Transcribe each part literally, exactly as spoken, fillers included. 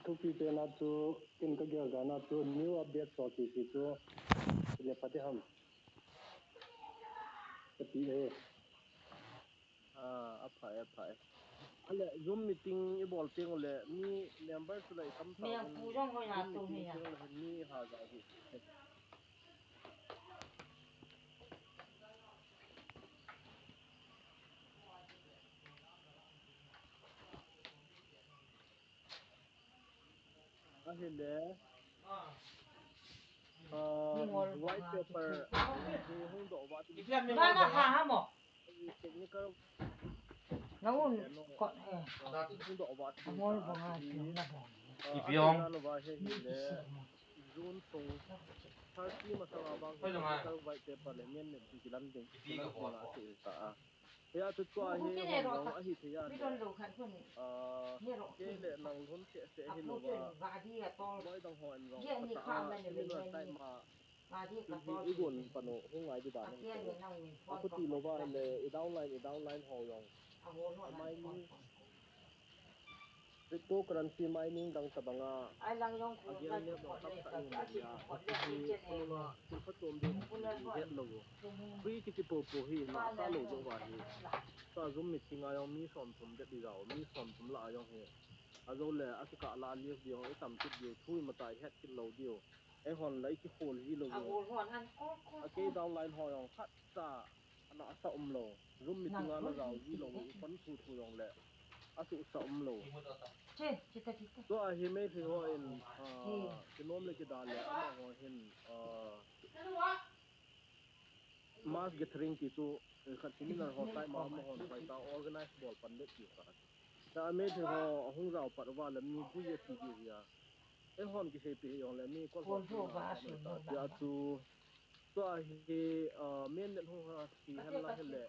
Thupi pena chu, kin ka gel dan a chu, new update chu ki ki chu, le pati ham. Pati e. Ah, a pha e, a pha e. Ale, Zoom meeting i bol teng le, mi member chu le i tam ta. Mi a pu jong hoi na Zoom tu meeting mi a. Teng le mi ha ga hi. Ahile, ah, white paper, ni hung doh va ti. Bana ha ha mo. Technical. Na un kot he. Hung doh va ti. Mo bang a ti na bang. Ah, ipi ong? Ahile, June sung thirty masanga vang technical white paper le men ne kilan ding. Kilan ding a ti sa a. Hia chu tua hi hong jong ahi thei a le. Ah, kei le nang lhun seh seh hi lou va. Loi dang ho en jong phatah a, i min rai tai ma. Hi i gon pan u hung ngai di dan in. A khuti lou va le i downline, i downline ho jong. A mining, cryptocurrency mining dang tabang a, a gel nep jong tamtah i um a, a khuti hi, thil pha chom ding hi het lou u. Free kiti popo hi, na sa lou jeh uva hi. Sa Zoom meeting a jong mi som thum bep i jao, mi som thum lah a jong hi. A jou le, a kikah lah a live ding, i tam kit diu, thu i mata i het kit lou diu. Eihon la i kikhol ji lou u. A kei downline ho jong khat cha ana sa um lou. Zoom meeting a na jao ji lou, i pan thu thu jong le. A su sa um lou. Tua hi Meitei ho in, ah, kinom le kida le amaho hin, ah, mass gathering ti chu, eh, khat seminar ho tai ma amahon hoitah organize bol pan le ti ka. Tua Meitei ho ahung jao pat uva le mi bui a thi diu hi a. Eihon kiseipi hi jong le mi kol ho ti a chu. Tua hi, ah, mainnet hung ha ti hen la hile.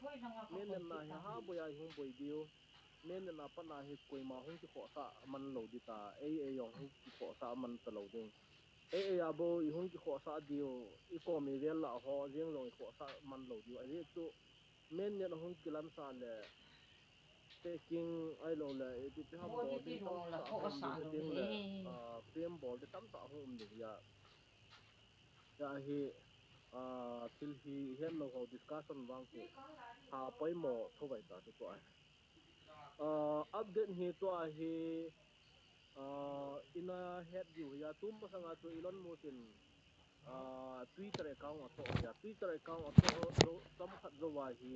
Mainnet na hi ha boi a i hung boi diu. Mainnet na pat na hi koima hung kikhohsah man lou di ta. Ei, ei jong hung kikhohsah man ta lou ding. Ei, ei a bou i hung kikhohsah diu. I kom i vel lah ho, jeng jong i khohsah man lou diu. Ajeh chu mainnet a hung kilansah le. Packing ahilou le, ipi ipi ham bol ding tamtah hung ding ding le, ah, frame bol ding tamtah hung um ding a. Hia hi, ah, thil hi het lou ho discussion vang chu, ha poimo tho vai ta chu tua hi. Ah, update hi tua hi, ah, ina het diu hi a, tu masanga chu Elon Musk in, ah, Twitter account atoh hi a, Twitter account atoh jou, chomkhat jouva hi,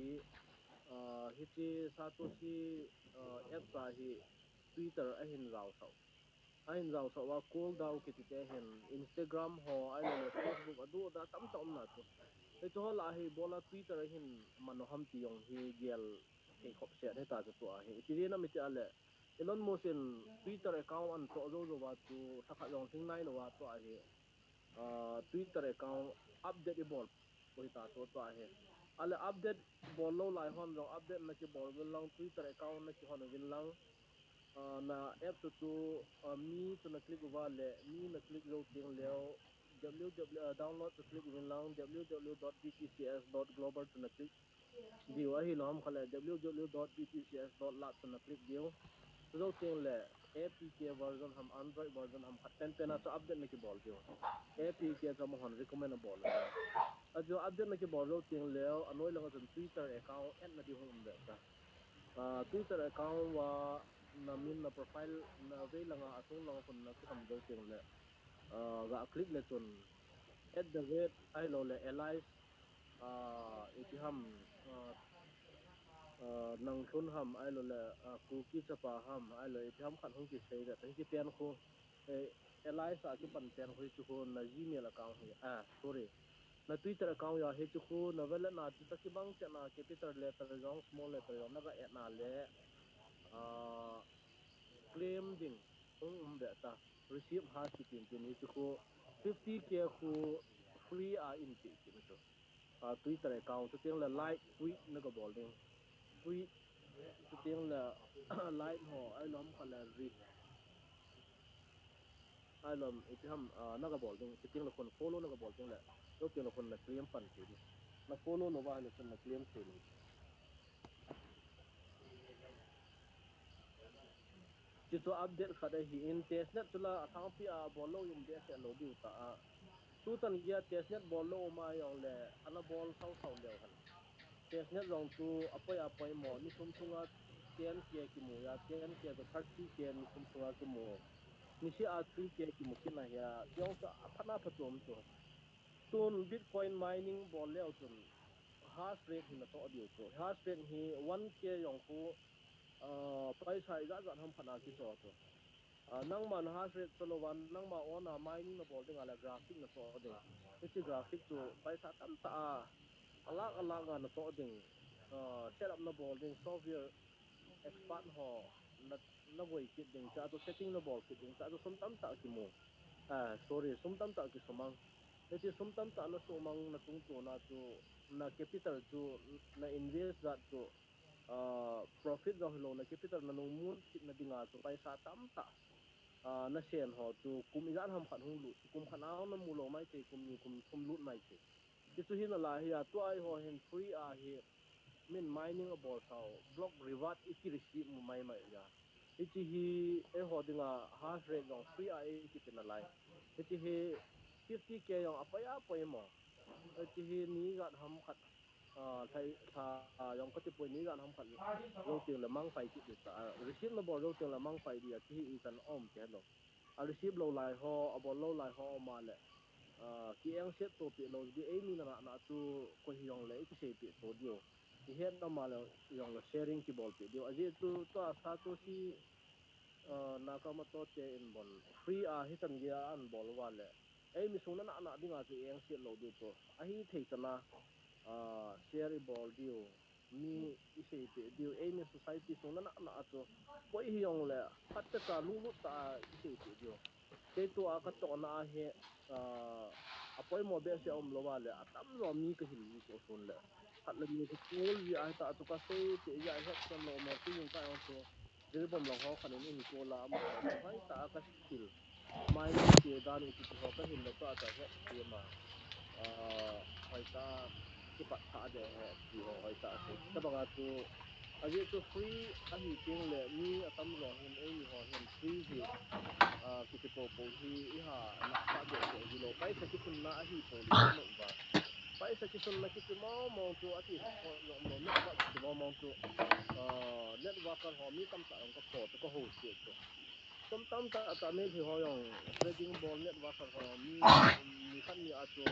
ah, hiche Satoshi, ah, apps a hi Twitter ahin jaosah u. Ahin jaosah uva, cool down kiti te hin, Instagram ho, ahilou le Facebook, adu ada tamtah um na chu. Hiche ho lah a hi ibola Twitter ahin man u ham ti jong hi gel thei khop set hita chu tua hi. Iti ding ham iti a le, Elon Musk in Twitter account atoh jou jouva chu lhakhat jong lhing nai louva tua hi, ah, Twitter account update i bol u hita chu tua hi. Ale update bol lou lai hon jong update na kibol uvin lang, Twitter account na kihon uvin lang. Ah, na app chu chu, ah, mi chu na click uva le, mi na click jou teng leu, W W, ah, download chu click uvin lang, W W W dot B T C S dot global chu na click diu ahilou ham khat le W W W dot B T C S dot lab chu na click diu. Chujou teng le A P K version ham, Android version ham, khat penpen a chu update na kibol diu. A P K chu amahon recommend abol. Achu update na kibol jou teng leu, anoi langa chun Twitter account add na ding hung um ve ta. Ah, Twitter account uva na min, na profile, na vei langa, achung langa khun na kiham jou teng le, ah, ga click le chun at the rate ahilou le alias, ah, ipi ham, ah, ah, nang lhun ham, ahilou le, ah, Kuki chapa ham, ahilou ipi ham khat hung kisei le, hiche pen khu, eh, alias a kipan pen khu, hiche khu na Gmail account hi, ah, sorry, na Twitter account a hiche khu na wallet na chu ta kibang chet na capital letter jong small letter jong na ga add na le, ah, claim ding hung um ve ta, receive hash kiti tin, hiche khu fifty K khu free a in ti kit chu. Ah, Twitter account, chuteng le like, tweet na ga bol ding. Tweet, chuteng le like ho, ahilou ham khat le re, ahilou ham, ipi ham, ah, na ga bol ding, chuteng le khun follow na ga bol ding le, chuteng le khun na claim pan thei ding. Na follow lou va le chun na claim thei lou. Hichu update khat ahi in, testnet chu la athangpi a bol lou in behseh lou diu ta a. Tuchan geiya testnet bol lou ma jong le, ana bol sau sau leu hen. Testnet jong chu apoi apoi mo, ni thum sunga ten K kimu a, ten K to thirty K ni thum sunga kimu. Niseh a three K kimu kit na hia, jong chu aphat na phat chom chu. Tun Bitcoin mining bol leu chun hash rate hi natoh diu chu. Hash rate hi one K jong khu, ah, paisa ijat jat ham khat a kicho chu. Ah, nangma na hash rate cho lou van, nangma own a mining nabol ding a le graphic natoh ding. Hiche graphic chu paisa tamtah a, a lakh a lakh a natoh ding. Ah, setup nabol ding, software expert ho na, navoi kit ding, chua chu setting nabol kit ding, chua chu sum tamtah kimu. Ah, sorry, sum tamtah kisumang. Hiche sum tamtah nasumang na chungchon a chu, na capital chu, na invest jat chu, ah, profit jong hilou, na capital nanung mun kit na ding a chu paisa tamtah, ah, nasen ho chu kum ijat ham khat hung lut, kum khat a namu lou maithei, kum ni kum thum lut maithei. Hichu hi nalai hia, tua eiho hin free a hi, min mining abol sau, block reward iki receive mu maimai a. Hiche hi eiho dinga hash rate jong free a ikipe nalai. Hiche hi fifty K jong apoi apoi mo. Hiche hi ni ijat ham khat, ah, lha, lha jong kati poi, ni ijat ham khat jou teng le mangpai kit ding ta. Ah, receive nabol jou teng le mangpai ding a kihi ichan um kei lou. A receive lou lai ho, abol lou lai ho um a le, ah, ki engset to peh lou ding, eimi nana na chu koi hijong le ikiseipeh to diu. Ihet na ma le jong le sharing kibolpeh diu. Ajeh chu tua Satoshi, ah, Nakamoto te in bon free a hichan geiya anbol uva le, eimi sung nana na dinga chu engset lou diu chu. Ahithei chana, ah, share ibol diu. Mi iseipeh diu, eimi society sung nana na a chu, koi hijong le, phatechan lunglut tah a iseipeh diu. Keitua katohna a hi, ah, apoimo behseh a umlou a le, atamjo mi kahil ji chu sun le. Khat le ni kakol ji ahitah chu kaseipeh ji ahet chan lou mo, tujing ka jong chu, Jiribam lang ho khat in eikol a, ama hoitah a kasil. Mining ti dan iti ti ho kahin le tua kahet ti ma. Ah, hoitah a kipat tha de he ti ho hoitah a sei. Tabanga chu, ajeh chu free ahi teng le mi atamjo hin, eimi ho hin free hi, ah, kiti popo hi iha na kha de de hilou. Paisa kisunna ahi poi le mo ba. Paisa kisunna kiti mong mong chu ati ho jong lou, network kiti mong mong chu, ah, networker ho mi tamtah jong kakho chu, kaho se chu. Sum tamtah tah Meitei ho jong trading bol, networker ho mi, mi khat ni a chu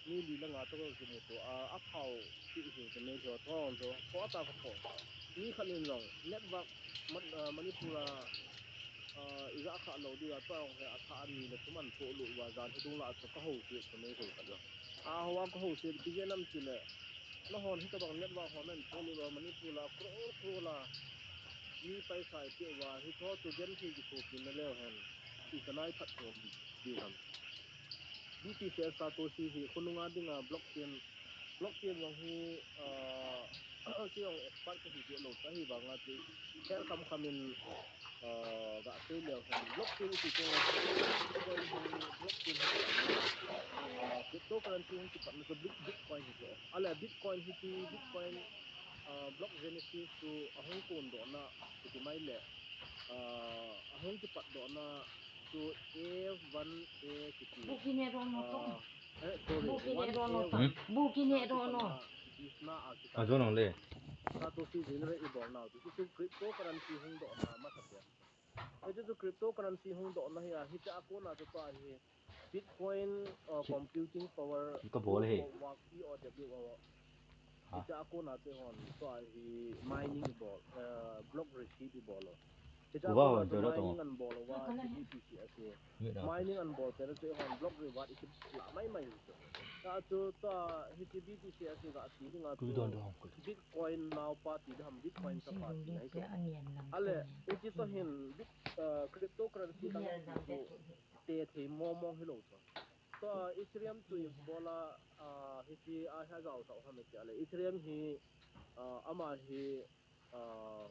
mi li le nga toh kimu chu, ah, aphao ti hi chu Meitei ho jong chu kho tah kakho. Mi khat in jong network Man-, ah, Manipur a, ah, ija kha lou ding a tua jong he athah ni le thum anpolut uva jan hi dung lah a chu kaho se chu Meitei khat jong. Aho a kaho se ti jen am ti le, nahon hitobang network ho nanpolut uva Manipur a crore crore a mi paisa ipeh uva, hicho chu genthei kithopi na leu hen, ichan a iphatchom diu ham. B T C S Satoshi hi khonunga dinga blockchain, blockchain jong hi, ah, kei jong expert kahi deh lou chu ahivanga chu, hel kham kham in, ah, gasei leu hen, blockchain iti chu, blockchain hi, ah, cryptocurrency hung kipatna chu Bit-, Bitcoin hi chu. Ahile Bitcoin hi chu, Bitcoin, ah, block genesis chu ahung kondohna kiti mai le, ah, ahung kipatdohna chu A one A kiti. Bu kine ro no to. Ah, eh, sorry, Bu kine ro no to. one A one. Hmm? Bu kine ro no. Business a kita. Ajo nong le. Satoshi generate ibolnau chu, chu cryptocurrency hung dohna masa pen. Hichu chu cryptocurrency hung dohna hi a, hiche a kona chu tua hi Bitcoin, uh, computing power, kabol hi. Proof of work, P O W O. Ha. Hiche a kona chu hon, tua hi mining ibol, uh, block receive ibol u. Hiche a kona chu mining anbol uva, B T C S hi. Mining anbol pet a chu hon block reward ikilah mai mai chu. Tua chu tua hiche B T C S hi gati dinga chu Bitcoin naopa ti ding ham, Bitcoin chapa ti ding ham. Ahile, hiche toh hin Bit-, uh, cryptocurrency dang chu tethei mong mong hilou chu. Tua Ethereum chu ibola, ah, hiche a hi ajao sao ham iti ahile, Ethereum hi, ah, ama hi, ah,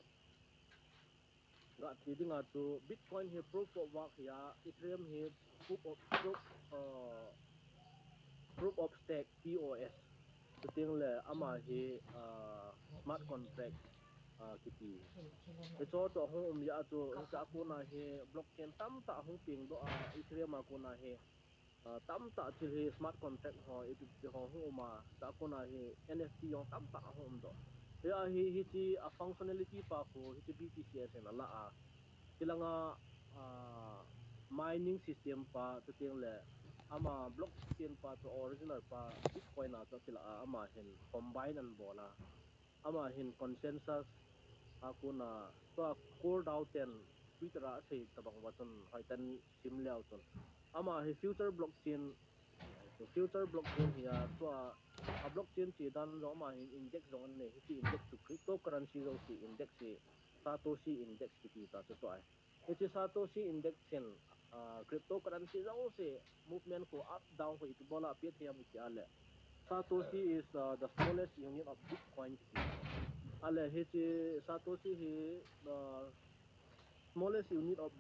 gati dinga chu Bitcoin hi proof of work hi a, Ethereum hi proof of, proof, ah, proof of stake, P O S. Chuteng le ama hi, ah, smart contract. kiti. Hicho chu ahung um jeh a chu, hiche a kona hi blockchain tamtah ahung pengdoh a, Ethereum a kona hi, ah, tamtah thil hi smart contract ho, ipi ipi ho hung um a, hiche a kona hi N F T jong tamtah ahung umdoh. Hia hi, hiche a functionality pa khu, hiche B T C S in ala a. Hilanga, ah, mining system pa, chuteng le, ama blockchain pa chu original pa, Bitcoin a chu kila a, ama hin combine anabol a. Ama hin consensus a kona, tua Kordao ten Twitter a asei tabang uva chun hoitah in sim leu chun. Ama hi future blockchain, future blockchain hi a, tua a blockchain che dan jong ama hin index jong anei, hiche index chu cryptocurrency jouse index hi, Satoshi index kiti ta chu tua ahi. Hiche Satoshi index hin, ah, cryptocurrency jouse movement khu up down khu ipi bol a apeh thei ham iti a le, Satoshi is, uh, the smallest unit of Bitcoin kiti. Ale hiche Satoshi hi, uh, smallest unit of,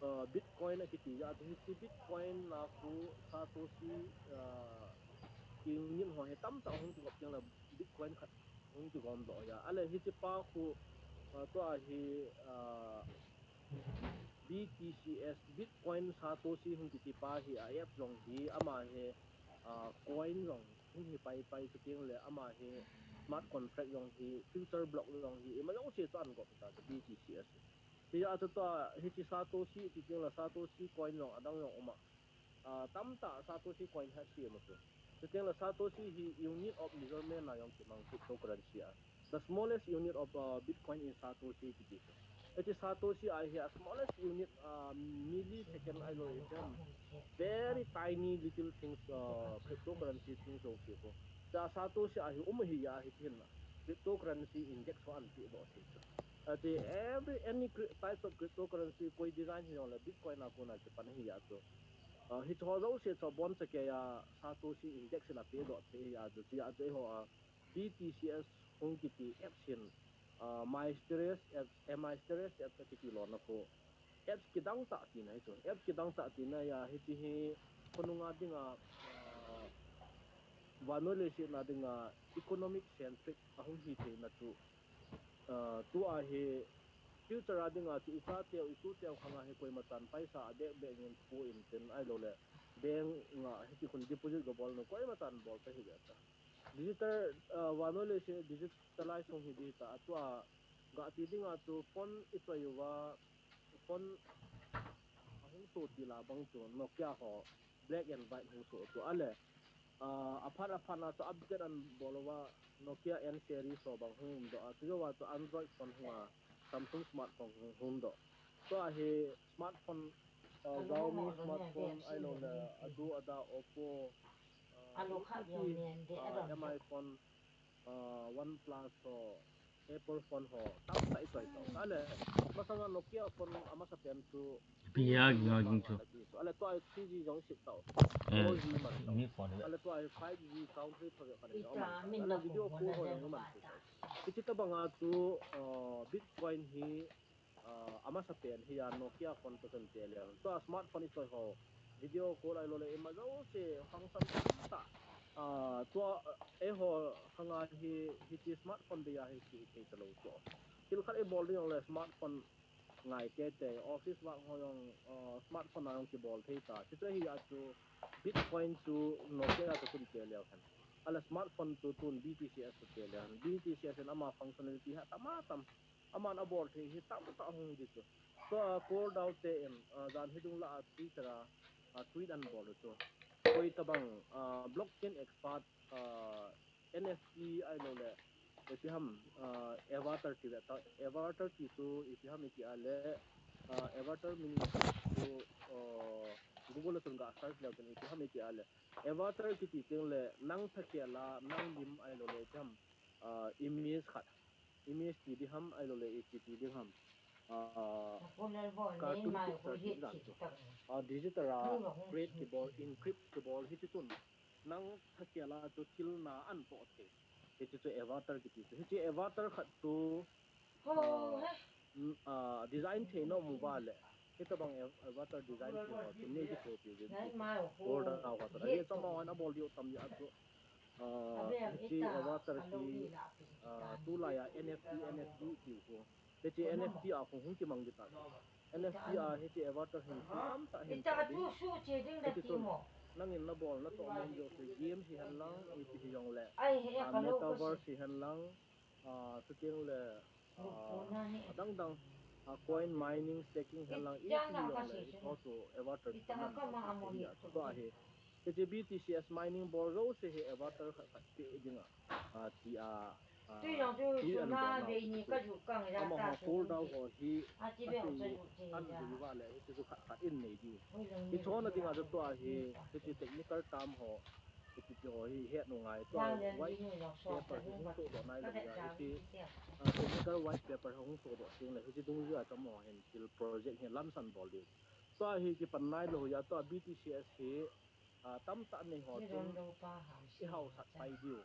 uh, Bitcoin akiti jeh a chu hiche Bitcoin a khu Satoshi, uh, unit ho hi tamtah hung kigop teng le Bitcoin khat hung kigomdoh ahi. Ale hiche pa khu, uh, tua hi, uh, B T C S, Bitcoin Satoshi hung kiti pa hi a app jong hi, ama hi, ah, coin jong hung hi paipai chuteng le ama hi smart contract jong hi, future block jong hi, ima jouse chu anagop ta chu B T C S. Hia chu tua hiche Satoshi chuteng le Satoshi coin jong adang jong um a. Ah, tamtah Satoshi coin hi asem u chu. Chuteng le Satoshi hi unit of measurement a jong kimang cryptocurrency a. The smallest unit of, uh, Bitcoin in Satoshi kiti chu. Hiche Satoshi ahi a smallest unit, uh, millisecond ahilou le very tiny little things, uh, cryptocurrency things jouse khu. Hiche Satoshi ahi um ahi a hitin cryptocurrency index ho anapehdoh thei chu. Ati every, any cri-, types of cryptocurrency koi design hijongle Bitcoin a kona kipan ahi a chu. Ah, hicho jouse chu abonchakei a Satoshi index in apehdoh thei ahi a chu, hiche a chu eiho a B T C S hung kiti apps hin, ah, MyStarius apps, eh, MyStarius apps akiti lona khu. Apps kidang tah tina ahi chu. Apps kidang tah tina ahi a, hiche hi khonunga dinga, ah, vannoi leiset na dinga economic centric ahung hitheina chu, ah, tua hi future a dinga chu ichateu, isotteu khanga hi koimachan paisa abeh beh ngin pu intin ahilou le bank a hiti khun deposit gabol nu koimachan bol tahih beh ta. Digital, ah, vannoi leiset digitalize hung hi ding ta, atua gati dinga chu phone ichoi uva, phone ahung soh tila bang chu Nokia ho black and white hung soh chu ale, ah, aphat aphat na chu update anabol uva Nokia N series ho bang hung umdoh a, chujouva chu Android phone hung a, Samsung smartphone hung, hung doh. Tua hi smartphone, ah, Xiaomi smartphone ahilou le adu ada Oppo, ah, M I phone, ah, OnePlus ho, Apple phone ho tamtah ichoi tau. Ale masanga Nokia phone amasapen chu ale tua three G jong iset tau, four G man tau. Ale tua five G country phabep khat in aman tau. Ale video call ho jong iman thei tau. Hiche tobanga chu, ah, Bitcoin hi, ah, amasapen hi a Nokia phone toh chun che leu. Tua smartphone ichoi ho, video call ahilou le ima jouse function tamtah, ah, tua, eiho khanga hi, hiche smartphone dei a hi kihithei talou chu. Thil khat ibol ding jongle smartphone ngai teitei, office work ho jong, ah, smartphone a jong kibol thei ta. Chuche hi a chu Bitcoin chu Nokia toh chun che leu hen. Ale smartphone chu tun B T C S toh che leu hen. B T C S in ama functionality hi atama tam, aman abol thei hi tamtah hung hi chu. Tua Kordao te in, ah, jan hi dung lah a Twitter a, ah, tweet anabol u chu. Koi tobang, ah, blockchain expert, ah, N F T ahilou le, ipi ham, ah, avatar ti ve ta, avatar ti chu ipi ham iti a le, ah, avatar meaning chu, ah, Google a chun ga search leu chun ipi ham iti a le, avatar kiti teng le nang thakhel a, nang lim ahilou le ipi ham, ah, image khat, image ti ding ham ahilou le ipi ti ding ham, ah, cartoon picture ti dan chu, ah, digital a create kibol, encrypt kibol hiche chun nang thakhel a chu thil na anatoh thei. Hiche chu avatar kiti chu. Hiche avatar khat chu, ah, design theina um uva le, hitobang avatar design thei ho chu nei kithopi uvin ti chu. Order nau khat chu. Hiche chu amahon abol diu tam jeh a chu, Ah, hiche avatar hi, ah, tulai a N F T, N F T tiu ko. Hiche N F T a ko hung kimang di ta. N F T a hiche avatar hin tamtah hin ta ding. Hiche chun nangin nabol natoh nom jouse, game hi hen lang, ipi hi jong le, ah, metaverse hi hen lang, ah, chuteng le, ah, adang dang, ah, coin mining, staking hen lang, ipi hi jong le, ito chu avatar chu nan hi a chu ahi. Hiche B T C S mining bol jouse hi avatar khat khat pe ding a, ah, ti a, ah, ti an bol na chu. Amaho cooldown ho hi, ah, ti an bol va le, hiche chu khat khat in nei diu. Hiche ho na ding a chu tua hi, hiche technical term ho, hiche ti ho hi het u ngai. Tua white paper hi hung sohdoh nai lou a, hiche, ah, technical white paper hung sohdoh teng le, hiche dungjui a chu amaho hin thil project hi lamsan bol diu. Tua hi kipan nai lou a, tua B T C S hi, ah, tamtah nei ho chun i haosat pai diu.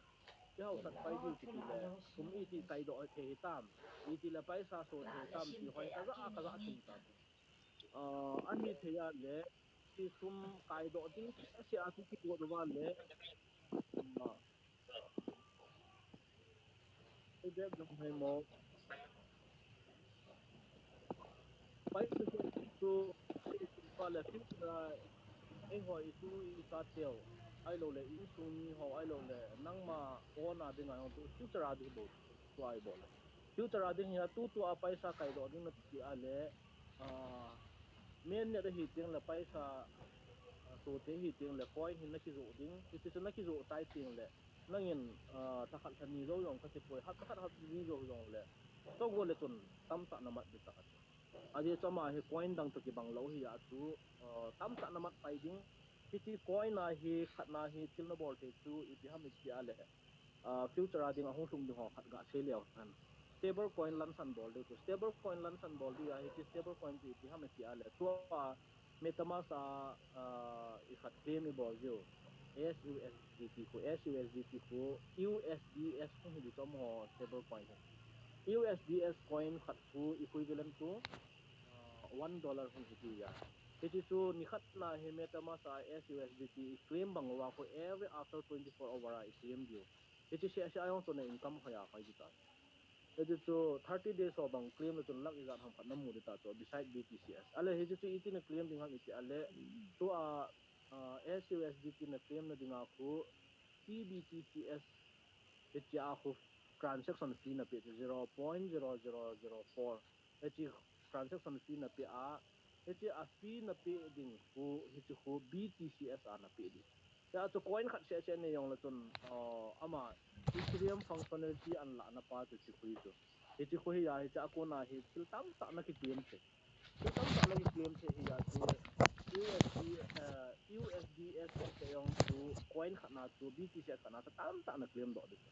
I haosat pai diu kiti le, sum iti kaidoh thei hitam, iti le paisa so thei hitam ti ho kaja, kaja thei ta. Ah, ahi thei a le, ti sum kaidoh ding seh a chu kigot uva le, ah, i bep jong hei mo. Paisa chu, chu, pa le future a, eiho itu icha teu, ahilou le insung mi ho, ahilou le nangma own a ding a jong chu future a ding bou, tua i bol le. Future a ding hi a tutua paisa kaidoh ding nati a le, ah, mainnet ahi teng le paisa, ah, sote ahi teng le coin hin nakijoh ding, hiche chu nakijoh tai teng le, nangin, ah, lhakhat lhani jou jong kati poi, hapta khat hapta ni jou jong le, toh go le chun tamtah namat ding tah chu. Ajeh chu ama hi coin dang toh kibang lou hi a chu, ah, tamtah namat pai ding. Hiche coin a hi khat na hi thil nabol thei chu ipi ham iti a le, ah, future a ding a hung lhung ding ho khat ga sei leu hen. Stable coin lamsan bol diu chu. Stable coin lamsan bol diu a, hiche stable coin chu ipi ham iti a le, tua MetaMask a, ah, i khat claim i bol diu. S U S D T khu, S U S D T khu, U S D S khu hi di chu amaho stable coin hi. U S D S coin khat khu equivalent to, ah, one dollar hung hi ti a. Hiche chu nikhat na hi MetaMask a S U S D T i claim bang uva khu every after twenty-four hour a i claim diu. Hiche seh seh a jong chu na income hoi a hoi di ta. Hiche chu thirty days ho bang claim le chun lakh ijat ham khat namu di ta chu beside B T C S. Ale hiche chu iti na claim ding ham iti a le, tua, ah, S U S D T na claim na ding a khu T B T C S hiche a khu transaction fee napeh chu zero point zero zero zero four. Hiche transaction fee napeh a, hiche a fee napeh ding khu, hiche khu B T C S a napeh ding. Hia chu coin khat seh seh nei jong le chun, ah, ama Ethereum functionality an lahna pa chu hiche khu hi chu. Hiche khu hi a, hiche a kona hi thil tamtah na kiclaim thei. Thil tamtah na kiclaim thei hi a chu U S D, eh, U S D S te jong chu coin khat na chu B T C S khat na chu tamtah na claim doh ding.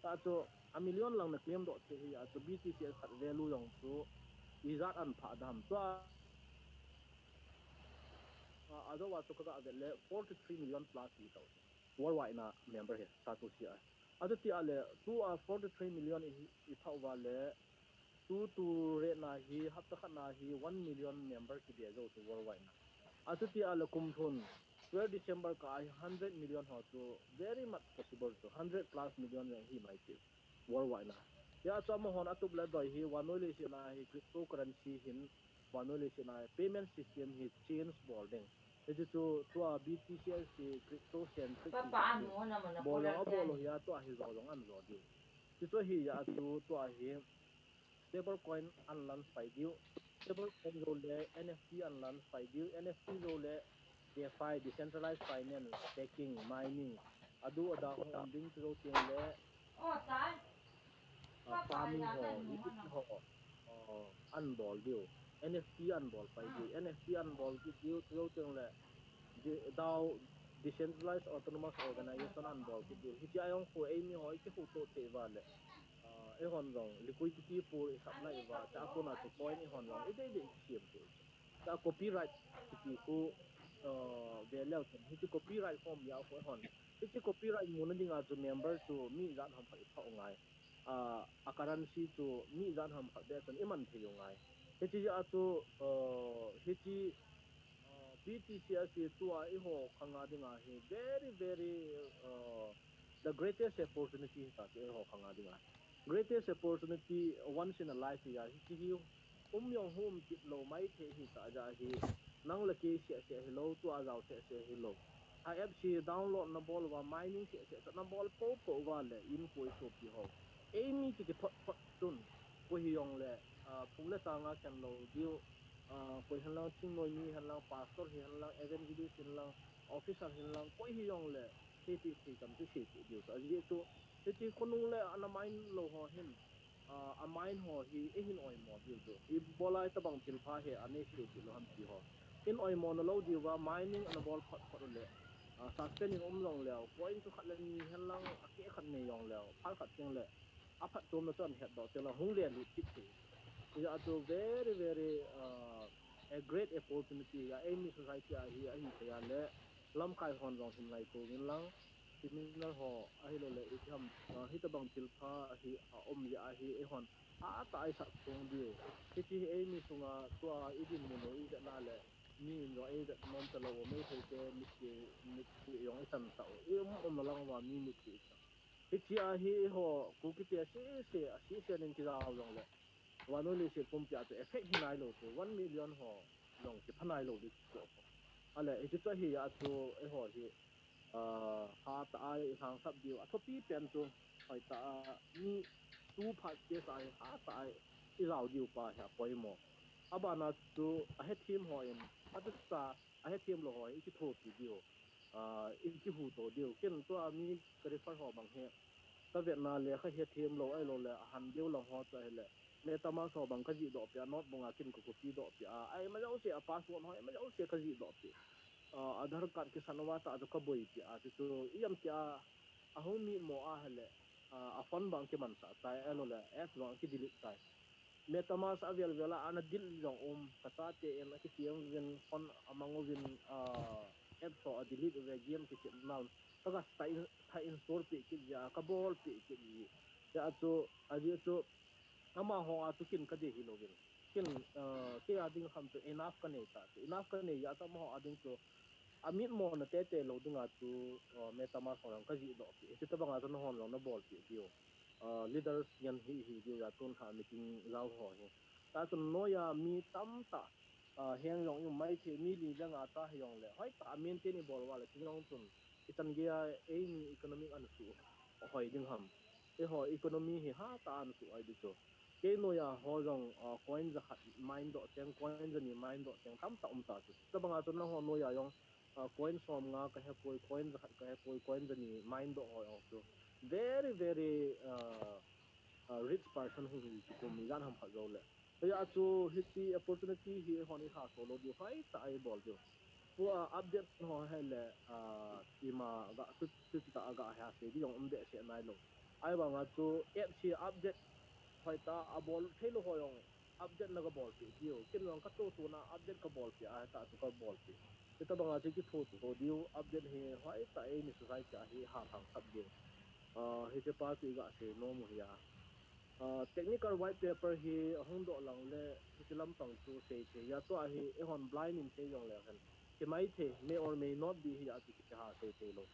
Tah chu a million lang na claim doh thei hi a chu B T C S khat value jong chu ijat an phah dam chu a, a, ajou a chu kaga vet le forty-three million plus hi tau. Worldwide na member hi Satoshi a. Achuti a le, tua forty-three million i, i phah uva le, tu, tu rate na hi, hapta khat na hi, one million member kibe jou chu worldwide na. Achuti a le, kum thun, twelve December kah a hi, hundred million ho chu, very much possible chu, hundred plus million jong hi mai ti. Worldwide na. Hia chu amahon atup le doi hi, vannoi leiset na hi, cryptocurrency hin, vannoi leiset na payment system hi change bol ding. Hiche chu tua B T C S hi crypto centric bol jong abol u hi a, tua hi jo jong an jo diu. Hiche chu hi a chu tua hi stable coin an launch pai diu. Stable coin jou le N F T an launch pai diu. N F T jou le DeFi, decentralized finance, staking, mining, adu ada hung um ding chu jou teng le, ah, farming ho, iti ho, ah, an bol diu. N F T an bol pai diu. N F T an bol kit diu, chu jou teng le, di-, DAO, Decentralized Autonomous Organization an bol kit diu. Hiche a jong khu eimi ho i kikhuhtoh thei uva le, ah, eihon jong liquidity pool i sap nai uva, chua kona chu coin eihon jong i dei dei i sem thei u chu. Chua copyright kiti khu, ah, ve leu chun, hiche copyright khom a khu eihon, hiche copyright muna dinga chu member chu mi ijat ham khat i phah u ngai. Ah, a currency chu mi ijat ham khat beh chun i man thei u ngai. Hiche a chu, ah, hiche, ah, B T C S hi tua eiho khanga dinga hi very, very, ah, the greatest opportunity hita chu eiho khang a dinga. Greatest opportunity once in a life hi a, hiche hi um jong um kit lou maithei hita jeh hi, nang le kei seh seh hilou, tua jao seh seh hilou. A app hi download nabol uva, mining seh seh nabol popo uva le, in koi sopi ho, eimi kikithot thot chun, koi hijongle, ah, phung le chang a khen lou diu, ah, koi henlang, thingnoi mi henlang, pastor hi henlang, evangelist henlang, officer henlang, koi hijongle, seipeh thei tam chu seipeh diu chu. Ajeh chu, hiche khonung le ana mind lou ho hin, ah, a mind ho hi eihin oimo diu chu. Ibola itobang thilpha hi anei seipeh lou ham ti ho. In oimo nalou diuva, mining ana bol phot phot uleh, ah, suspend in um jongleu, point chu khat le ni henlang, akeh khat nei jongleu, phat khat tengle, aphatchomna chu ana hetdoh tengle, hung le lut kit thei. Hijeh a chu very, very, ah, a great opportunity a, eimi society a hi ahi thei a le, lamkai hon jong hin ngaito uvin lang, criminal ho ahilouleh iti ham, ah, hitobang thilpha hi aum jeh a hi eihon hatah a isah theng diu. Hiche hi eimi sunga tua idinmun u ivetna le, mi in jong eivet nom talou u, Meiteite mitti, mitti jong ichansah u, i um umna lang uva mi mitti icha. Hiche a hi eiho Kukite sese, asese in kijao jongle, vannoi leiset pumpi a chu effect hi nailou chu, one million ho jong kipha nailou ding chu. Ale hiche chu ahi a chu eiho hi, ah, hatah a ilhangsap diu, athupi pen chu, hoitah a mi tu phat case a hi hatah a ijao diu pa hi apoimo. Abana chu ahethem ho in, atucha ahethem lou ho hi ikithopi diu, ah, ikihuto diu. Ken tua mi ka refer ho bang hi, kavetna le kha hethem lou ahiloule, ahan deu lang ho chu ahile, MetaMask ho bang kajihdohpeh a, notebook a kin ka copy dohpeh a, a ima jouse a password ho ima jouse kajihdohpeh. Ah, Aadhaar card kisan uva tah chu kaboipeh a, chuchu ijemtia ahung mitmo ahile, ah, a phone bang kimansah tai, ahiloule apps bang kidelete tai. MetaMask avel vel a ana delete jong um, kachate in akichem uvin, phone amang uvin, ah, apps ho adelete uve, game kichep nau, kaga tha in, tha install peh kit jeh a, kabolpeh kit ji. Hijeh a chu, ajeh chu, amaho a chu kin kadei hilouvin, ken, ah, kei a ding kham chu enough kanei tah chu, enough kanei jeh a chu amaho a ding chu amitmona teitei lou dinga chu, ah, MetaMask ho jong kajihdohpeh. Hiche tobanga chu nahon jong nabolpeh diu, ah, leaders ngen hi hi diu a, tun lha meeting jao ho hi. Tah chun noiya mi tamtah, ah, heng jong i um maithei, mi li le nga cha hijongle, hoitah a maintain ibol uva le, chujong chun ichan geiya eimi economic ana suh hoi ding ham? Eiho economy hi hatah a ana suh hoi ding chu. Kei noiya ho jong, ah, coin jakhat mine doh teng, coin jani mine doh teng tamtah um ta chu. Tobanga chu nangho noiya jong, ah, coin somnga kahepoi, coin jakhat kahepoi, coin jani mine doh ho jong chu very, very, ah, ah, rich person hung hi kikum ijat ham khat joule. Hijeh a chu hiche opportunity hi eihon ilhaso lou diu, hoitah a ibol diu. Tua update ho hile, ah, ima ga chu, chu, chutah a ga hi asei ding jong um behseh nailou. Ahivanga chu apps hi update hoitah a abol theilou ho jong update na kabolpeh diu. Ken jong katoh tona update kabolpeh a, hetah chu kabolpeh. Hitobanga chu kithoto diu, update hi hoitah a eimi society a hi halhangsap diu. Ah, hiche pa chu iga sei nom u hi a. Ah, technical white paper hi ahung doh lang le, hiche lampang chu sei thei a, tua hi eihon blind in sei jongleu hen, hi maithei, may or may not be hi a chu kiha sei theilou.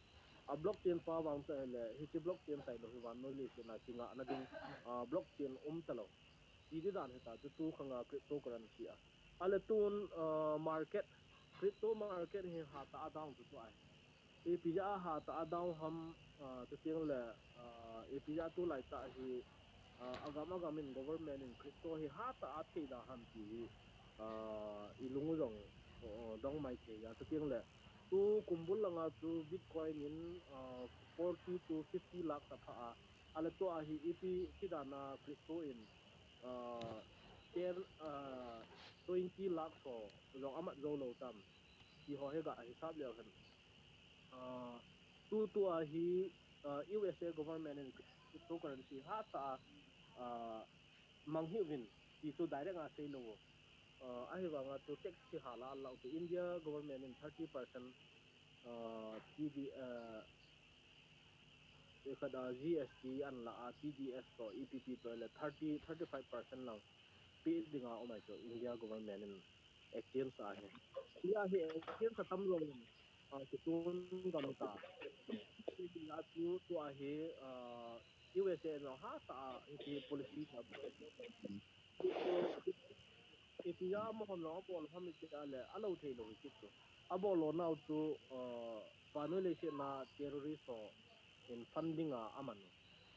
A blockchain pa vang chu ahile, hiche blockchain tailou hi vannoi leiset a kingahna ding, ah, blockchain um talou. Ti di dan hita chu tu khanga cryptocurrency a. Ale tun, ah, market, crypto market hi hatah a down chu tua hi. Ipi jeh a hatah a down ham, ah, chutengle, ah, ipi jeh a tulaitah hi, ah, agam agam in government in crypto hi hatah a theida ham ti hi, ah, ilung u jong, oh, dong maithei a. Chutengle tu kumbul langa chu Bitcoin in, ah, forty to fifty lakh aphah a. Ale tua hi ipi ti dan a crypto in, ah, ten, ah, twenty lakh ho jong amat joulou tam ti ho hi ga hisap leu hen. Ah, tutua hi, ah, U S A government in cryptocurrency hatah a, ah, mang hih uvin ti chu direct a seilou u. Ah, ahivanga chu tax hi hala alau chu India government in thirty percent, ah, T D, ah, khat a G S T anla a, T D S toh, E P P toh le thirty, thirty five percent lang peh dinga um ahi chu India government in exchange a hi. Hia hi exchange atam jong, ah, kitun gam ta. Iti a chu tua hi, ah, U S A in jong hatah a hiti policy khat. Iti a amahon jong abol ham iti a le, alou thei lou hi kit chu. Abol lou nau chu, ah, vannoi leiset a terrorist ho in funding a aman.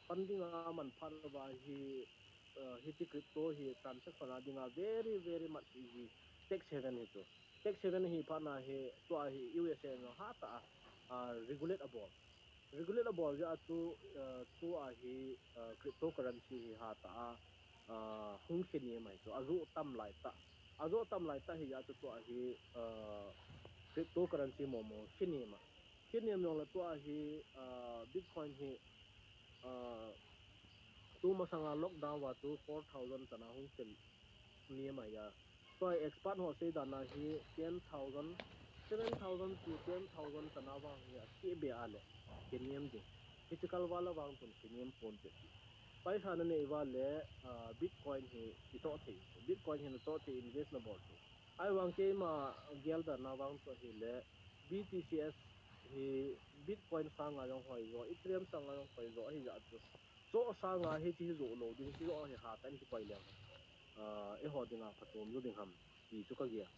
Funding a aman phat uva hi, ah, hiti crypto hi transaction a dinga very, very much easy tax haven hi chu. Tax haven hi phat na hi, tua hi U S A in jong hatah a, ah, regulate abol. Regulate abol jeh a chu, ah, tua hi, ah, cryptocurrency hi hatah a, ah, hung khe nem ahi chu. Ajoh tam lai tah. Ajoh tam lai tah hi jeh a chu tua hi, ah, cryptocurrency momo khe nem a. Khe nem jong le tua hi, ah, Bitcoin hi, ah, tu masanga lockdown va chu four thousand chan a hung khe nem ahi a. Tua expert ho sei dan a hi ten thousand, seven thousand to ten thousand chan a vang hi akeh be a le, khe nem ding. Hichi kal val a vang chun khe nem pon te. Paisa na nei uva le, ah, Bitcoin hi kichoh thei. Bitcoin hi nachoh thei invest nabol thei. Ahivang keima gel dan a vang chu ahile B T C S hi Bitcoin sanga jong hoi jo, Ethereum sanga jong hoi jo ahi jeh a chu. Choh sanga hichi hi joh lou ding, hichi joh hi hatah in kikoi leng, ah, eiho dinga phatom jo ding ham ti chu kagel.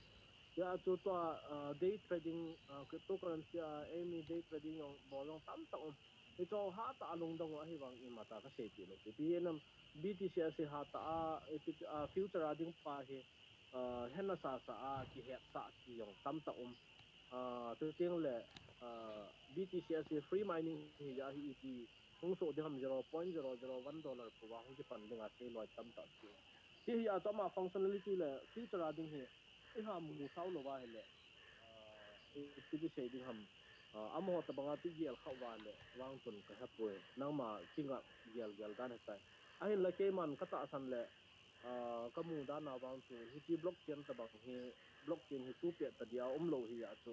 Hijeh a chu tua, ah, day trading, ah, cryptocurrency a eimi day trading jong bol jong tamtah um. Hicho hatah a lungdong u ahivang imacha kaseipeh lou. Ipi jeh ham, B T C S hi hatah a, ipi, ah, future a ding pa hi, ah, hena sasa a kihetsah ti jong tamtah um. Ah, chuteng le, ah, B T C S hi free mining hi jeh a hi ipi hung soh ding ham, zero point zero zero one dollar pouva hung kipan dinga seiloi tamtah ti. Ti hi a chu ama functionality le future a ding hi iha musao louva ahile, ah, ipi ti sei ding ham, ah, amaho tobanga ti gel khah uva le vang chun kahepoi. Nangma ti ngah gel gel dan hitai. Ahinla keiman katahsan le, ah, kamu dan a vang chu hichi blockchain tobang hi, blockchain hi tu pet tadi a umlou hi a chu,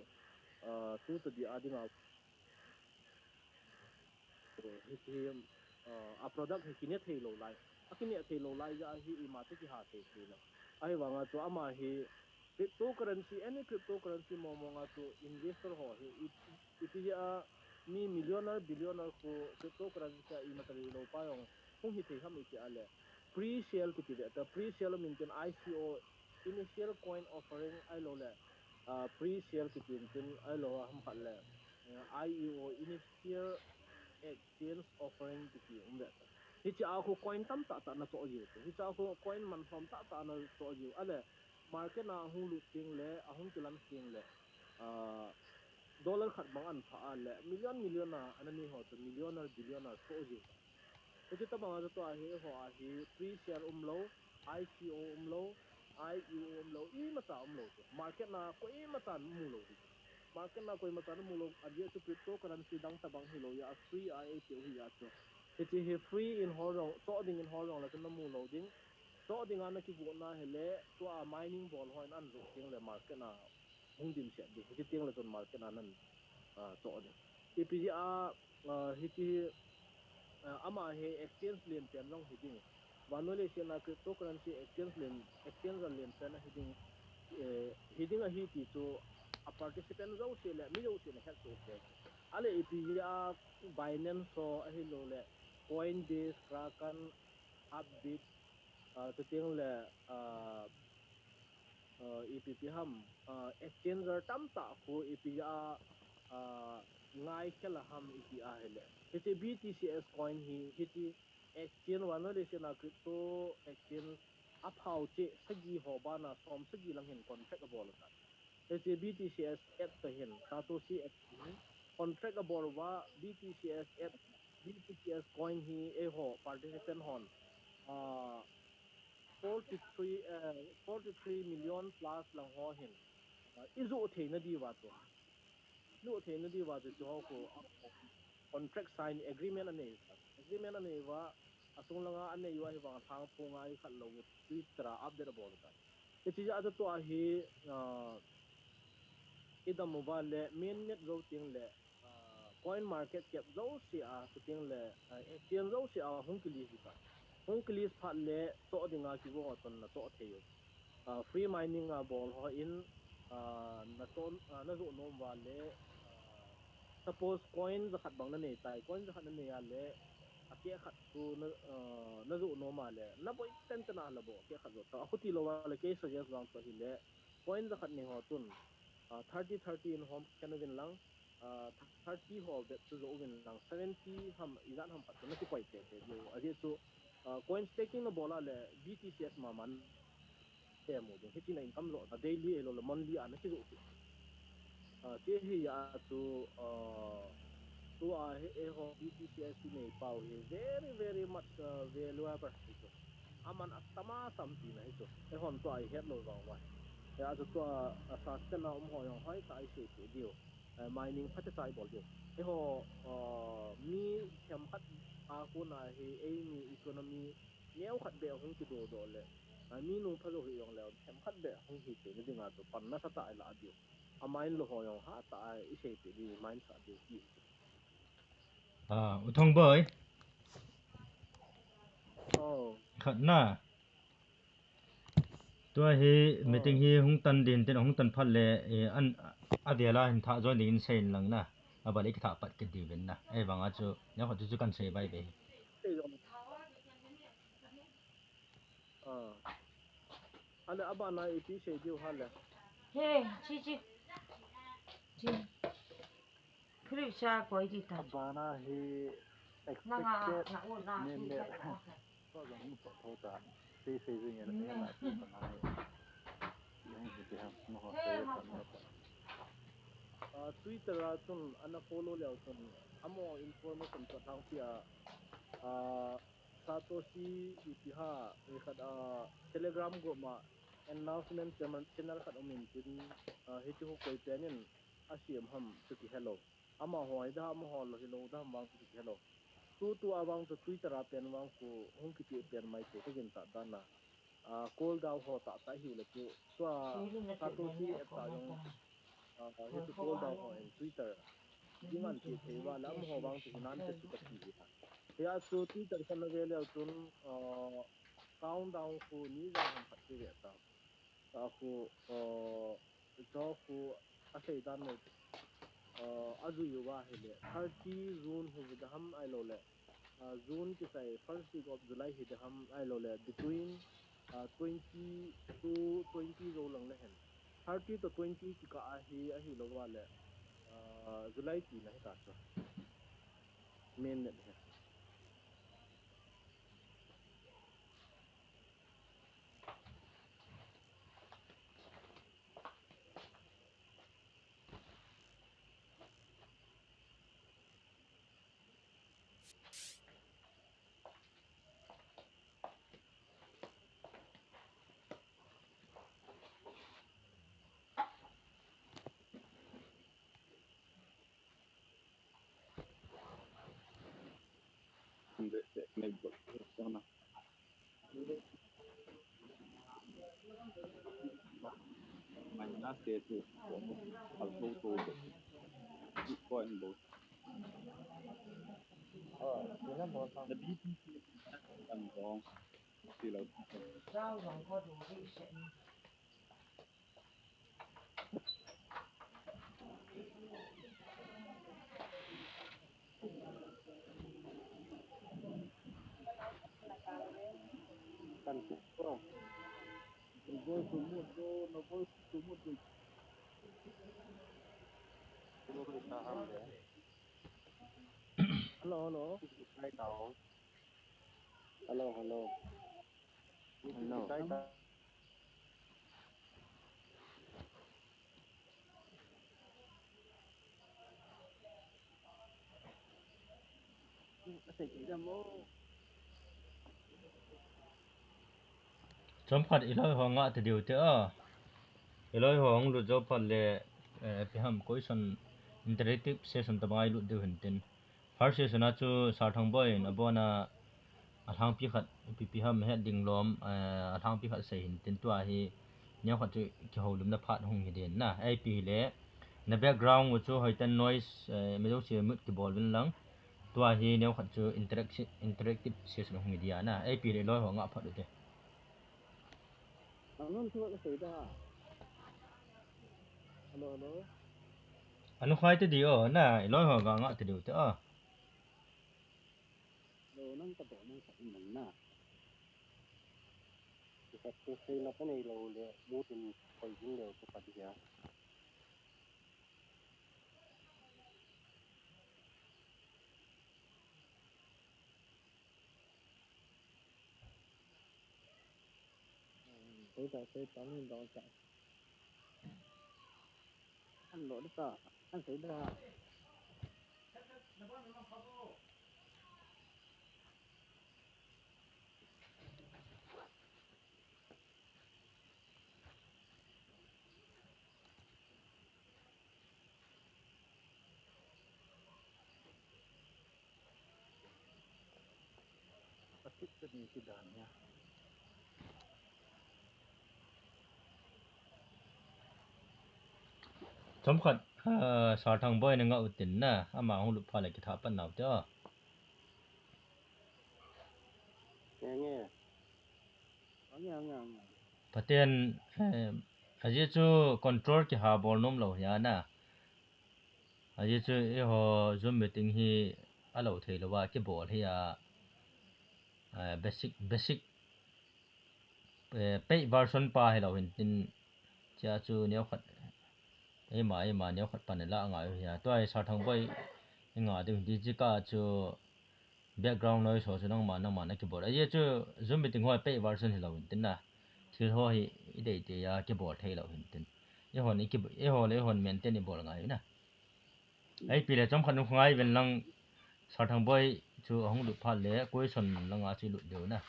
ah, tu tadi a dinga hichi, ah, a product hi kine thei lou lai. Akine thei lou lai jeh a hi imacha kiha thei thei lou. Ahivanga chu ama hi cryptocurrency, any cryptocurrency mong mong a chu investor ho hi i, ipi jeh a mi millionaire, billionaire khu cryptocurrency a imacha lou pa jong hung hi thei ham iti a le. Pre-sale kiti ve ta, pre-sale um intin I C O, initial coin offering ahilou le, ah, pre-sale kiti intin ahilou ham khat le, eh, I E O, initial exchange offering kiti um ve ta. Hichi a khu coin tamtah tah nachoh jiu chu. Hichi a khu coin man lhom tah tah nachoh jiu. Ale market a hung lut teng le, ahung kilan teng le, ah, dollar khat bang anpha a le, million, million a ana nei ho chu, millionaire, billionaire choh jiu. Hichi tobang a chu tua hi, eiho a hi, pre-sale umlou, I C O umlou, I E O umlou, imacha umlou chu. Market a koimachan mu lou ding. Market a koimachan mu lou, ajeh chu cryptocurrency dang tobang hilou jeh a, free a eipeh u hi jeh a chu. Hichi hi free in hol jong, choh ding in hol jong le chu namu lou ding. Choh dinga nakigot na hile, tua mining bol ho in ajoh teng le market a hung dimset ding. Hichi teng le chun market a nan, ah, choh ding. Ipi jeh a, ah, hichi hi, ah, ama hi exchange len pen jong hi ding. Vannoi leiset a cryptocurrency exchange len, exchange a len pen ahi ding. Eh, hi ding ahi ti chu a participant jouse le mi jouse na het soh u te. Ale ipi jeh a Binance ho ahilou le Coinbase, Kraken, Upbit, ah, chuteng le, ah, ah, ipi ipi ham, ah, exchanger tamtah khu ipi a, ah, ngaikhel a ham iti ahile. Hichi B T C S coin hi, hichi exchange vannoi leiset a crypto exchange aphao cheh sagi ho bana som sagi lang hin contract abol u tai. Hichi B T C S app toh hin, Satoshi app hin contract abol uva B T C S app, B T C S coin hi eiho participant hon, ah, forty-three, eh, forty-three million plus lang ho hin, ah, ijoh theina diuva chu. Ijoh theina diuva chu, chu ho khu, ah, contract sign agreement anei, agreement anei uva, asung langa anei u ahivang lhangphong a ikhat lou u Twitter a update abol u tai. Hichi jeh a chu tua hi, ah, idam uva le mainnet jou teng le, ah, coin market cap jouse a, chuteng le, ah, exchange jouse a hung kilist u tai. Hung kilist phat le choh dinga kigong a chun nachoh thei u. Ah, free mining a bol ho in, ah, nachoh, ah, najoh nom uva le, ah, Suppose coin jakhat bang nanei tai, coin jakhat nanei a le, akeh khat chu na, uh, najoh nom a le, naboi tenten a la bou, akeh khat joh ta. Achuti lou a le, kei suggest vang chu ahile, coin jakhat nei ho chun, uh, thirty thirty in hom khen uvin lang, uh, thirty ho bep chu joh uvin lang, seventy ham, ijat ham khat chu nakipoi tete diu. Ajeh chu, uh, coin staking nabol a le, B T C S mama nemu ding. Hiche na income joh ta, daily ahilou le monthly a nakijoh chu. Ah, hiche hi a chu, ah, tua hi eiho B T C S inei pau hi very, very much, ah, valuable hi chu. Aman atam atam tina hi chu. Eihon tua ihet lou vang uva. Hia chu tua, ah, sustain a um ho jong hoitah a iseipeh diu. Ah, mining phatecha ibol diu. Eiho, ah, mi themkhat a kona hi eimi economy neokhat beh hung kidodoh le, ah, mi nung pha jou hih jongle, themkhat beh hung hi theina dinga chu pan nasatah a ilah diu. A mine lou ho jong hatah a iseipeh diu, mine sah diu ti. Ah, U Thongboi. Oh. Khat na. Tua hi meeting hi hung tan ding tin, hung tan phat le, eh, an, avel a hin thah join ding in sei in lang na. Aban le kithah pat kit diu vin na. Ahivang a chu, neokhat chu chu kan sei bai ve. Sei jong. Ah. Ale, abana ipi sei diu ham le. He, chi, chi. Chi. Philip sa koi di ta. Abana hi expected. Nanga, na u na, nene. Chi, chi. Ko jong mu so tho ta. Sei sei jing ya, ne. Abana hi. Yang di ha, mo ho sei ta mo ta. Ah, Twitter a chun ana follow leu chun, amaho information chu alhangpi a, ah, Satoshi Uchiha, eh, khat, ah, Telegram group ma announcement channel, channel khat um in tin, ah, hichu koi pen in asem ham chu kihelou. Amaho hi da, amaho lou hilou da ham vang chu kihelou. Tutua vang chu Twitter a pen vang khu hung kipe pen mai chu kagin ta dan a. Ah, call down ho tahtah hiu le chu. Tua Satoshi app tah jong, ah, hichu call down ho in Twitter. Ding an ti thei uva le amaho vang chu hinan te chu kati hi. Hia chu Twitter khat nave leu chun, ah, countdown khu ni jang ham khat ti ve ta. Tua khu, ah, chu khu asei dan le, ah, ajui uva hile, thirty June hi ve da ham ahilou le, ah, June kisai first week of July hi da ham ahilou le, between, ah, twenty to twenty jou lang le hen. Thirty to twenty kikah a hi, ahilou uva le, ah, July tina hi ta chu. Mainnet hi. Hello, hello. Hello, hello. Hello. Chomkhat iloi ho ngah ta diu te a. Iloi ho hung lut jou phat le, eh, ipi ham question interactive session tobang a ilut diu hin tin. First session a chu Sir Thongboi in abon a alhangpi khat, ipi ipi ham het ding lom, eh, alhangpi khat sei hin tin tua hi neokhat chu kihoulimna phat hung hi din na. Ipi hile, na background u chu hoiten noise, eh, mi jouse mute kibol uvin lang. Tua hi neokhat chu interaction, interactive session hung hi dia na. Ipi hile iloi ho ngah phat u te. Hello, hello. Anu khai te di o, na, iloi ho ga nga te di te o. Lo nang ka do nang ka iman na. Ka tu sei na pa nei lo le, mu tin koi jing le ka pa dia. Sei ta, sei ta, min dong ta. An lo de ta, an sei da. Atik ka ni ki dan ya. Chomkhat, ah, Sarthang boi na nga utin na, ama hung lup pha le kitha pan nau te o. Nge, nge. Nge, nge, nge. Pathen, eh, ajeh chu control kiha bol nom lou hi a na. Ajeh chu eiho Zoom meeting hi alo thei lou a kibol hi a, eh, basic, basic, eh, paid version pa hi lou hin tin chia chu neo khat, eima, eima neo khat pan la ngai hi a. Tua hi Sarthang boi i nga ding hi ti chi ka chu background noise ho chu nangma, nangma na kibol. Ajeh chu Zoom meeting ho paid version hi lou hin tin na. Thil ho hi i dei te a kibol thei lou hin tin. Eihon i ki, eiho le eihon maintain i bol ngai na. Ai pi le chomkhat nu ngai ven lang Sarthang boi chu ahung lut phat le question langa chu i lut diu na.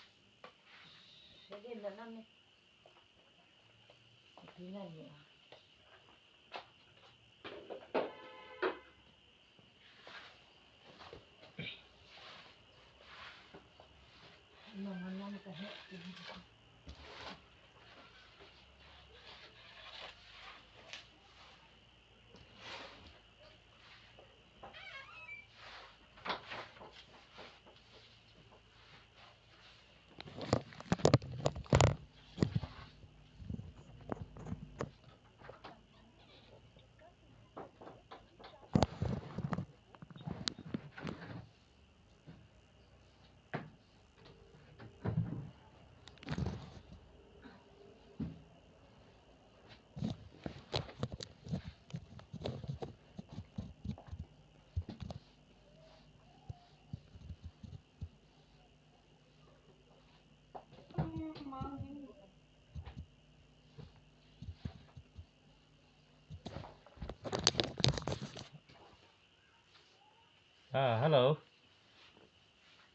Ah, hello.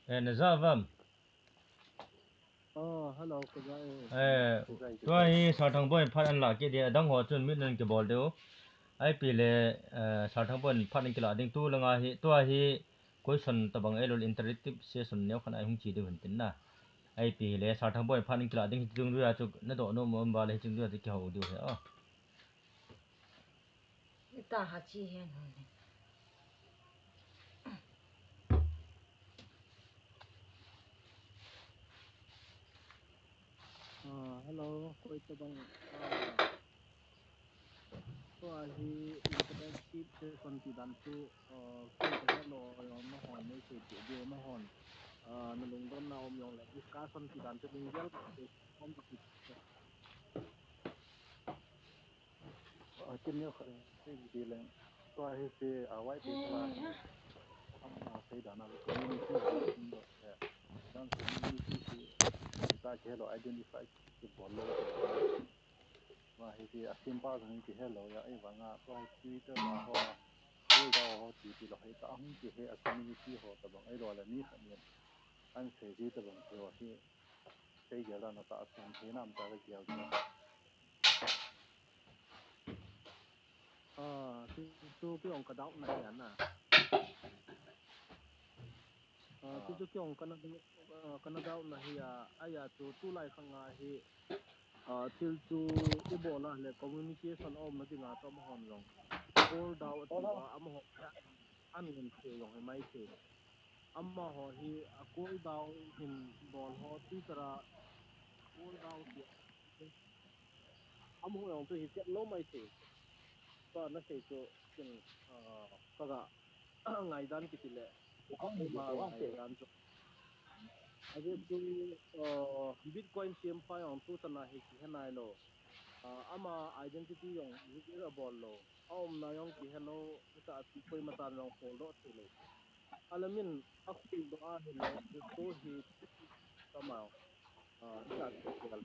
Eh, na ja vam? Oh, hello, ka ja e. Eh, ka ja e. Tua hi Sarthang boi phat an la kit ding, adang ho chun min an kibol diu. Ai pi le, eh, Sarthang boi phat an kila ding tu langa hi, tua hi question tabang ei lou le interactive session neo khat a i hung chi diu hin tin na. Ai pi le Sarthang boi phat an kila ding hi chung dui a chu na doh nom um ba le hi chung dui a chu kihou diu hi a. Ita ha chi hen hon le. Ah, hello, koi tabang, ah, tua hi interactive session ti dan chu, ah, koi ka hello, yo, na hon, nei sei ti, di na hon. Ah, na lungdon na um jong le, discussion ti dan chu, ding gel, om ti. Ah, kin neo khat, eh, sei ding leng. Tua hi sei, ah, wai te kala. Ama sei dan a community, eh, dan community sei, ta kihelo identify kibol lou. Tua hi sei, a simple jong kihelo a, ei vang a, tua hi Twitter a ho, Google a ho, ti ti lou hi ta hung kihe a community ho tabang, ei lou le mi khat nin an sei ji tabang, tua hi. Kei gel dan a ta a sem thei nam ta ka gel ta. Ah, chu, chu kei jong ka doubt na hi a na. Ah, chu, chu kei jong ka na, ah, ka na doubt na hi a, ahi a chu tulai khang a hi, ah, thil chu i bol a le communication um na ding a chu amahon jong. Call down a ti a, amaho an ngen thei jong hi mai thei. Amaho hi a call down hin bol ho Twitter a call down ti. Amaho jong chu hi chet lou mai thei. pa na sei chu kin, ah, ka ga ngaidan kiti le, ma ngaidan chu. Ajeh chu, ah, Bitcoin siam pa jong tu chana hi kihe nai lou. Ah, ama identity jong reveal abol lou. Aumna jong kihe lou, hita pi koima chan jong follow thei lou. Alamin a follow a hile, tu hi kama, ah, hita kihe lou.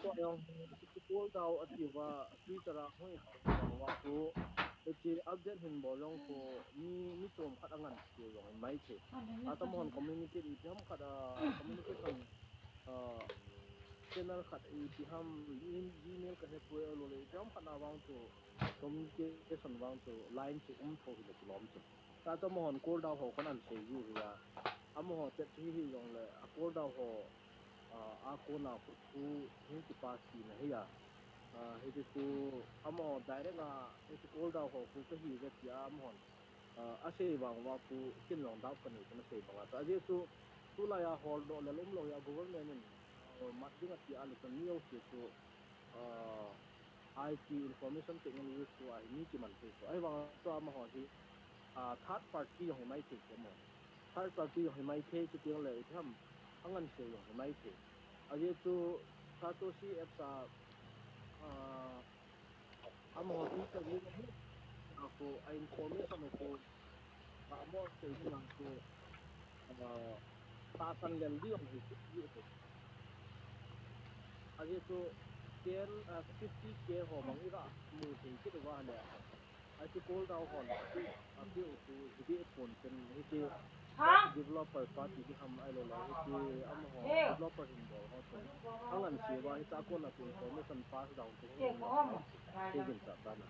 Ko jong, ko dau ati uva, Twitter a hung i uva tu, hiche update hin bol jong ko, mi, mi chom khat angan ti jong mai thei. Atam hon communicate ipi ham khat a, communication, ah, channel khat ipi ham, e-, Gmail ka hepoi, alou le ipi ham khat a vang chu, communication vang chu, line chu um tho hile kilom chu. Tua chu amahon Kol Dau ho kon an sei ji hi a. Amaho chat chu hi jongle, a Kol Dau ho, ah, a kona khu thu hung kipass pi na hi a. Ah, hiche chu amaho direct a, hiche Kol Dau ho khu kahi ve tia amahon, ah, asei vang uva khu kin jong doubt kanei, kana sei banga chu. Ajeh chu, tulai a holdoh lel umlou hi a government in, ah, mat ding ati a le chun mi jouse chu, ah, I T, information technology chu ahi mi kiman thei chu. Ahivang chu amaho hi, ah, third party jong hi mai thei chu amaho. Third party jong hi mai thei, chuteng le ipi ham, angan sei jong hi mai thei. Ajeh chu Satoshi apps a, ah, amaho Twitter hi, a khu, a information khu, a mo sei ding a khu, ah, tahsan lel ding jong hi, hi, hi. Ajeh chu ten, ah, fifty K ho bang iga mu thei kit uva le. Achu Kol Dau hon, api u chu hiti pon pen, hiti developer party di ham ahilou le, hiti amaho developer hin bol ho chun. Angan sei uva hita kona information pass down chu hung um lou. Kei gin cha ta na.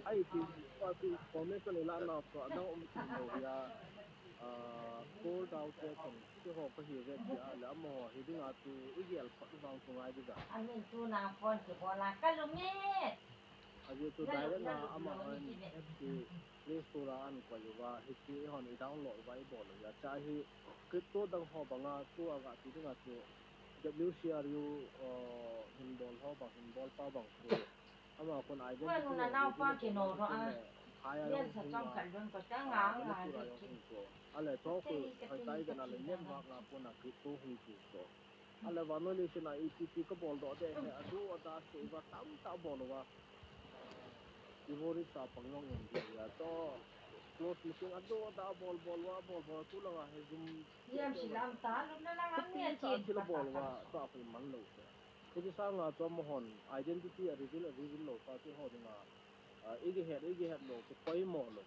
Ai ti, pa ti information ila na ko adang um tin lo ya. Ah, Kol Dau te kon, ti ho ka hi ve ti a le amaho hi ding a tu i gel phat vang tu ngai di ga. Amin tu na phone ki bola ka lu nge. Ajeh chu direct na amaho in F T Play Store a an koi uva, hiche hon i download uva i bol uva. Cha hi crypto dang ho banga tu aga ti ding a chu W C R U, uh, hin bol ho bang, hin bol pa bang chu. Ama kon identity na nau pa ki no ro a. Haya jong sa chong khat lun ko ta nga nga le ki. Ale chong ko hoi tai ga na le network na ko na crypto hung chu ko. Ale vannoi leiset a ipi ipi kabol doh ding hi, adu ada sei uva tamtah bol uva. Ivory sa pang jong um ding ya to. Close meeting adu ada bol bol uva, bol bol tu langa hi zum. Yam si lam ta, lum na langa nge chin ta bol uva, to a khu man lou se. Hiche sanga chu amahon identity a reveal, a reveal lou pa chu ho dinga, ah, i kihet, i kihet lou chu poimo lou.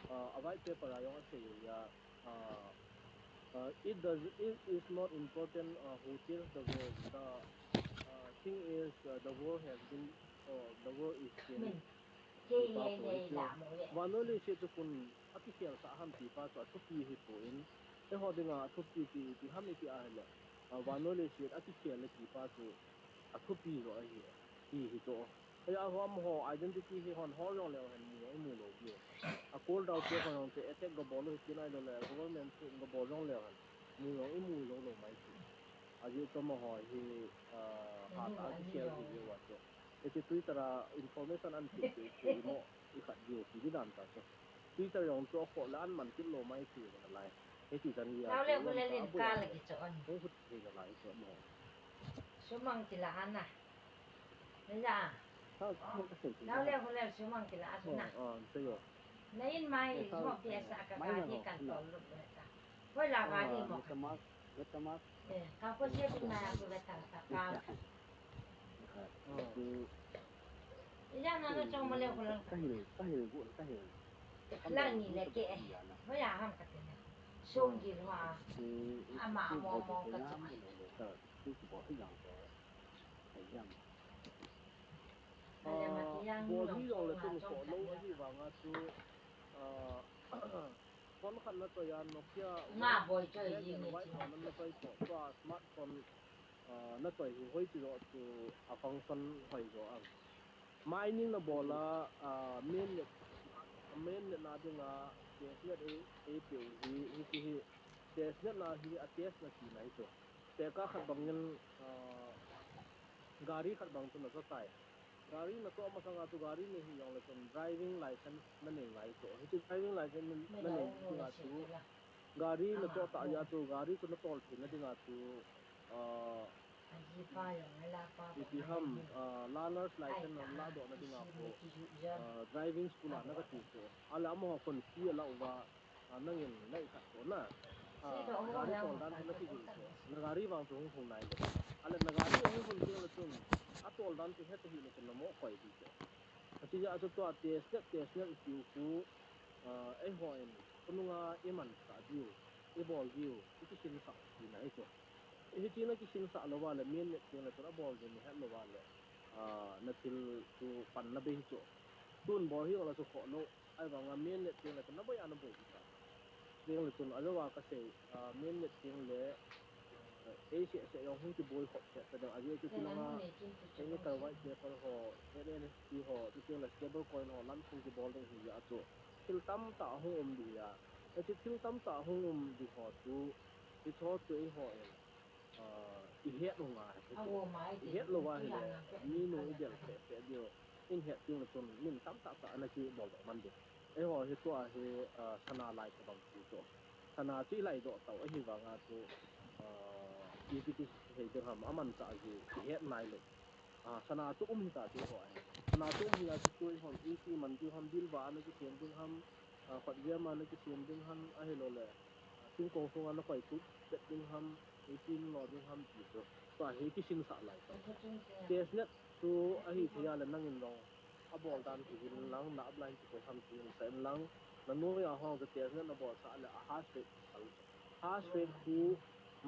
Ah, a white paper a jong asei u ya, ah, ah, it does, it is not important, ah, who change the world. The, ah, thing is, ah, the world has been, oh, the world is changing. Vannoi leiset chu kon akikhel sah ham ti pa chu athupi hi pon, eiho dinga athupi ti, ti ham iti ahile, ah, vannoi leiset akikhel le ti pa chu athupi jo ahi, ti hi chu. Hia ho amaho identity hi hon hol jong leu hen mu jong imu lou diu. A Kol Dau te hon jong te attack gabol u hiti nai lou le government chu gabol jong leu hen mu jong imu lou lou mai chu. Ajeh chu amaho hi, ah, hatah a kikhel hi jeh uva chu. Hiche Twitter a information an pe pe chu imo i khat diu ti di dan ta chu. Twitter jong chu akhoh le an man kit lou mai chu nalai. Hiti chan hi a chu lam ta abu a. Hung khut thei nalai chu amaho. Sumang kila ana. Naya. Nau le hule sumang kila asuna. Ah, ah, sei o. Na in mai mo pi asa ka gari kan tol lu ta. Hoi la gari mo. Eh, ka ko se bin mai aku le ta ta ka. Ija na na chong mo le hule. Lang ni le ke. Hoi a ham ka te ne. Sum gi ma. Ama mo mo ka chong. Ah, bol hi jong le tum khoh lou ahi vanga chu, ah, phone khat na choi a, Nokia nga boi choi, black and white ho na choi to, to a smartphone, uh, na choi hi hoi ti jo chu a function hoi jo ang. Mining na bol a, uh, mainnet, mainnet na dinga testnet ei, ei peh u hi, hi ti hi, testnet na hi a test na ti na hi chu. Teka khat bangin, uh, gari khat bang chu na cho tai. Gari na cho masanga chu gari nei hi jong le chun driving license na nei ngai chu. Hichu driving license na nei dinga chu gari na cho ta ya chu gari chu na tol thei na dinga chu, uh, ipi ham, uh, learner's license na la doh na dinga chu, uh, driving school a na ka ti chu. Ale amaho khun fee a la uva, a, nangin na i khat to na. A, gari tol dan chu na kigil to. Na gari vang chu hung hung nai le. Ale na gari hung hung teng le chun, a tol dan chu het hi le chun na mo koi di to. A ti ja chu to a test, test i tiu chu, a, eiho in, khonunga i man sa diu, i bol diu, i kisin sa ti na i chu. I hi ti na kisin sa lo va le, mainnet teng le chun a bol din het lo va le. A, na thil chu pan na be hi chu. Tun bol hi la chu kho lo. Ahivanga mainnet teng le chun na boi a na boi ta. Teng le chun a lo a ka sei, a, mainnet teng le, eh, ei se se jong hung kiboi khop se ta ding. A, chu ti langa, ei ni ka white paper ho, N F T ho, chu teng le stable coin ho, lan hung kibol ding hi a chu. Thil tamtah hung um di a. Ei chu thil tamtah hung um di ho chu, ti cho chu eiho in. A, i het u ngai. I het lo va hi le, mi nu i del pe pe diu. In het teng le chun, min tamtah tah ana kibol doh man ding. Eiho hi tua hi, a, sana lai ka bang ti chu. Sana chu i lai doh tau, ahivanga chu, a, ipi ti hei ding ham, aman cha hi, i het nai le. A, sana chu um hi ta ti ho ahi. Sana chu um hi a chu tu i hon, ipi man diu ham, bil va ana kisem ding ham, a, khat ve ma ana kisem ding ham, ahilou le. Thingkong sunga na koi tu bet ding ham, ipi na lo ding ham ti chu. Tua hi kisin sa lai ta. Testnet chu ahi thei a le nangin jong a bol dan kigil in lang, na upline chu koi ham ti in sa in lang, na noiya hung chu testnet na bol sa le a hash rate kal. Hash rate khu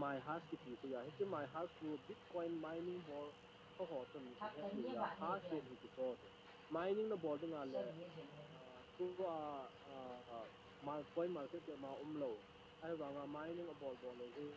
my hash kiti chu ya, hiche my hash khu Bitcoin mining bol ho ho chun het chu ya, hash rate hi kicho chu. Mining na bol ding a le, a, tua, a, a, mar-, coin market ma um lo. Ahivanga mining a bol bol le hi,